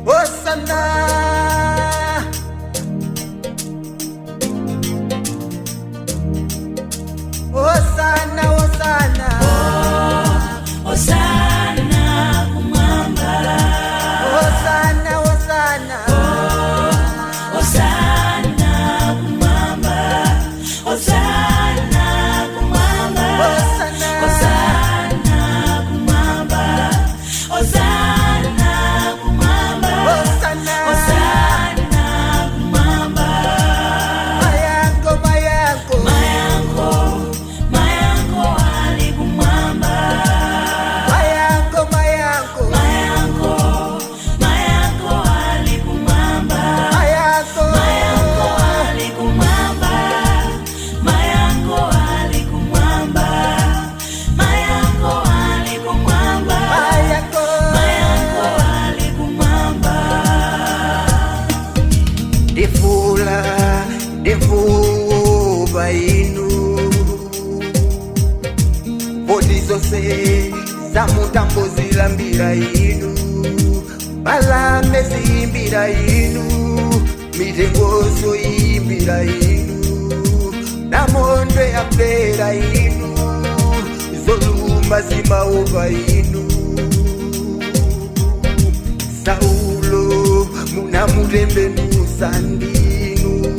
Hosanna. Hosanna, Hosanna. Hosana kumwamba. Hosanna, Hosanna. Hosana kumwamba. Hosana kumwamba. Hosanna. Hosana kumwamba. Hosana kumwamba. Hosanna. Hosana kumwamba. Mayango, mayango. Mayango, mayango ali kumwamba. Mayango, mayango. Mayango, mayango ali kumwamba. Mayango. Mayango ali kumwamba. Mayango ali kumwamba. Mayango ali kumwamba. Mayango. Mayango ali kumwamba. Ndifula, ndivuva inu. Bodi zonse zamutambo zilambira inu. Balame ziyimbira inu. Mitengozo iyimbira inu. Namondwe yamvera inu. Zoluma zimaopa inu. Saulo munamutembenusa ndinu.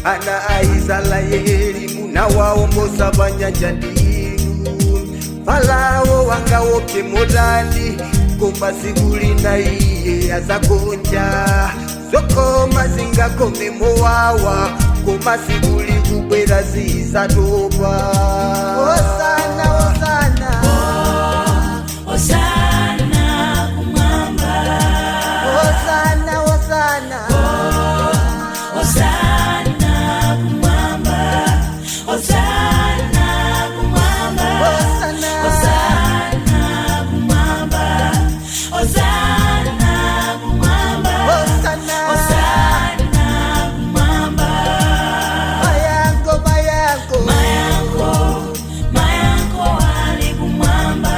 Ana aisraeli munawaombosa panyanja ndinu. Farao wangawope motani, koma siku lina iye azagonja. Zokoma zingakome mowawa, koma siku likubwera zizatopa. Hosana, hosana. Hosana kumwamba. Hosana, hosana. Hosana kumwamba. Hosana kumwamba. Hosana. Hosana kumwamba. Hosana kumwamba. Hosana. Hosana kumwamba. Mayango, mayango. Mayango, mayango ali kumwamba.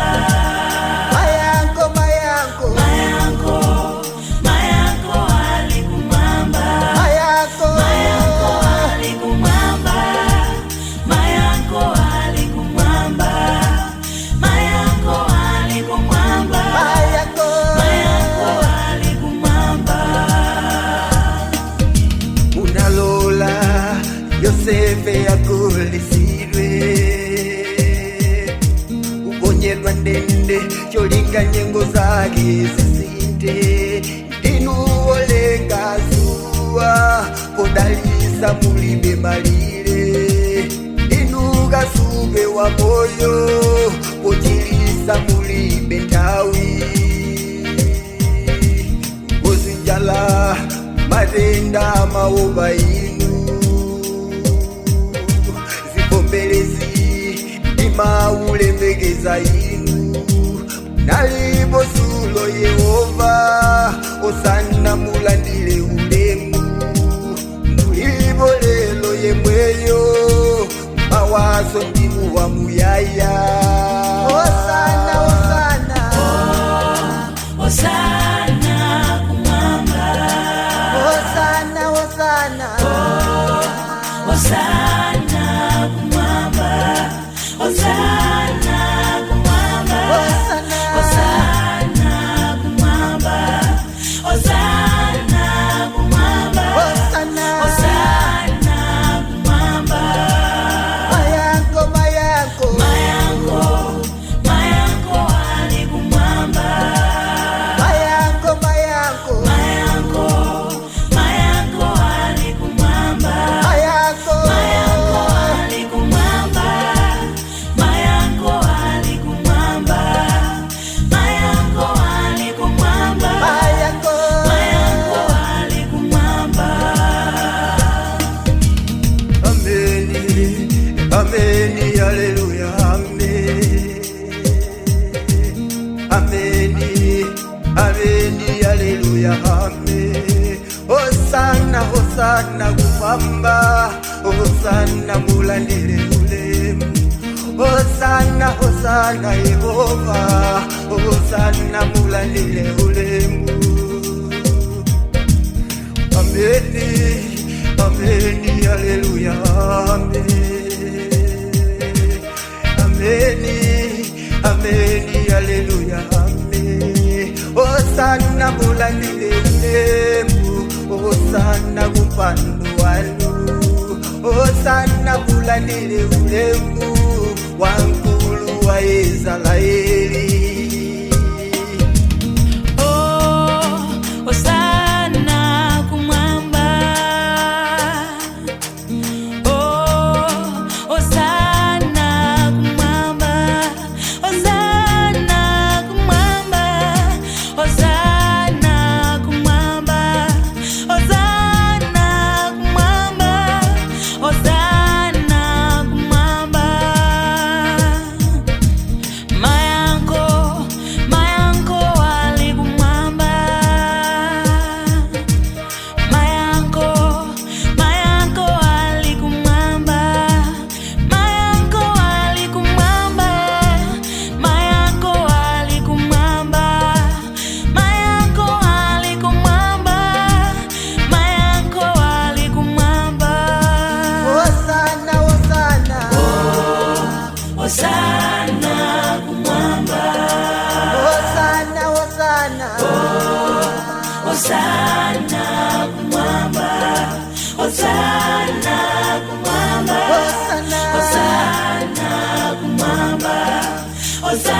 Mayango, mayango. Mayango, mayango ali kumwamba. Mayango. Mayango ali kumwamba. Mayango ali kumwamba. Mayango ali kumwamba. Mayango. Mayango ali kumwamba. Munalola Yosefe agulisidwe, uponyelwa ndende cholinga nyengo zake zisinte. Ndinuolenga zuwa podalisa mulibe malire. Ndinu kasupe wa moyo pochilisa mulibe nthawi. Ngozi, njala, matenda amaopa inu. Zivomerezi ndimaulemekeza inu. Nalipo zulo Yehova, osana mulandile ulemu. Mulipo lelo yemweyo, mawaso ndinu wa muyaya. Hosana, hosana. Hosana kumwamba. Hosana, hosana. Hosana kumwamba. Hosana kumwamba. Hosana. Hosana kumwamba. Hosana kumwamba. Hosana. Hosana kumwamba. Mayango, mayango. Mayango, mayango ali kumwamba. Mayango, mayango. Mayango, mayango ali kumwamba. Mayango. Mayango ali kumwamba. Mayango ali kumwamba. Mayango ali kumwamba. Mayango. Mayango ali kumwamba. Ameni, ameni, haleluya, amen. Ameni, ameni, haleluya, amen. Hosana, hosana kumwamba. Hosana mulandile ulemu. Hosana. Hosana, Hosana Yehova, Hosana mulandile ulemu. Ameni, ameni, haleluya, amen. Ameni, ameni, haleluya, amen. Hosana mulandile ulemu, Hosana kumpando wanu, Hosana mulandile ulemu wankulu wa Israeli. Oh, Hosana kumwamba. Oh, Hosana kumwamba. Hosana kumwamba. Hosana kumwamba. Hosana kumwamba. Hosana kumwamba. Mayanko, mayanko ali kumwamba. Mayanko, mayanko ali kumwamba. Mayanko ali kumwamba. Mayanko ali kumwamba. Mayanko ali kumwamba. Mayanko ali kumwamba. Hosana, Hosana, Hosana kumwamba. Hosana, Hosana, Hosana kumwamba. Hosana kumwamba. Hosana, Hosana kumwamba. Hosana.